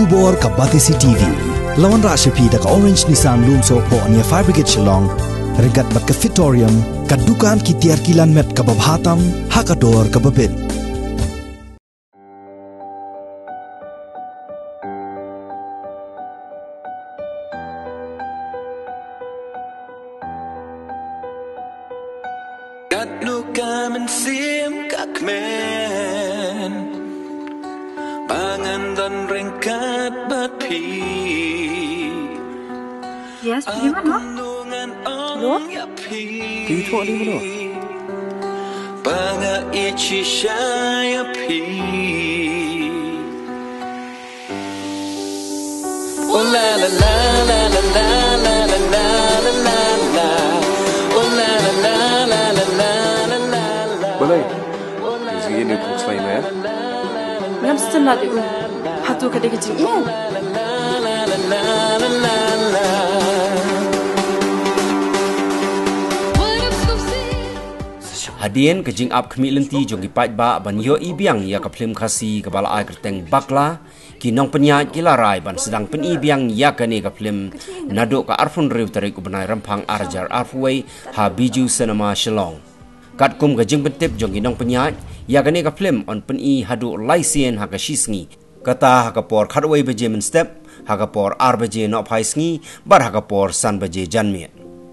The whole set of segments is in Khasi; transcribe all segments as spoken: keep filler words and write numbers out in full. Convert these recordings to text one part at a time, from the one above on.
Khubor ka Batesi T V. La wanrah sha phi da ka Orange Nissan Lumsohphoh near Fire Brigade Shillong. Ryngkat bad ka Fitorium, ka dukan ki tiar ki lan met kaba bha tam ha ka dor kaba bit. Katno ka mynsiem ka kmen ba ngan don ryngkat bad phi. Yes, phi mano? Hello? Phi thoh ni mano? Ba nga ïeit shisha ïa phi. Oh la la la la la la la la la la la la. Oh la la la la la la la la la. Balei? Jingïeit ne puk slai me? Ngam sngewthuh de u. Hato ka dei ka jingïeit? Hadien ka jingap khmih lynti jong ki paidbah ban ïohi biang ïa ka phlim Khasi kaba la ai kyrteng Bakla, ki nongpynïaid ki la rai ban sdang pyni biang ïa kane ka phlim naduh ka arphew hynriew tarik u bnai Rymphang ar hajar arphew wei ha Bijou Cinema Shillong. Katkum ka jingpyntip jong ki nongpynïaid, ïa kane ka phlim yn pyni haduh lai sien ha ka shi sngi. Kata ha ka por khatwei baje mynstep, ha ka por ar baje nohphai sngi, bad ha ka por san baje janmiet.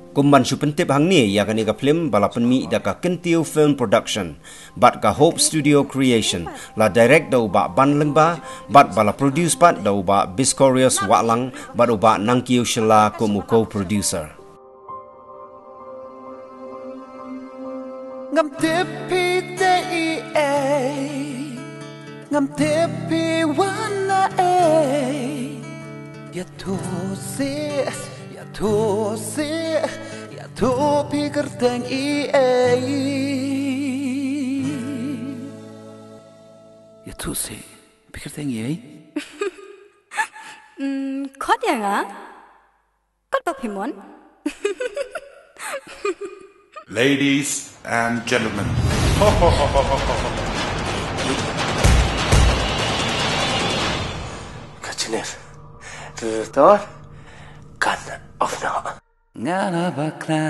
Kum ban shu pyntip hangne ïa kane ka phlim ba la pynmih da ka Kyntiew Film Production, bad ka Hope Studio Creation, la direct da u Bah Ban Lyngba, bad ba la produce pat da u Bah Biscorius Wahlang, bad u Bah Nangkiew Shylla kum u co-producer. Ngam tip phi te i ei, ngam tip phi wan na ei. Ïa tu si, ïa tu si, ïa tu phi kyrteng i ei. Ïa tu si, phi kyrteng i ei. Mm, khot ïa nga. Kot ba phi mon. Ladies and gentlemen. Ka chynir. Tor. Kan of na. Nga la bakla.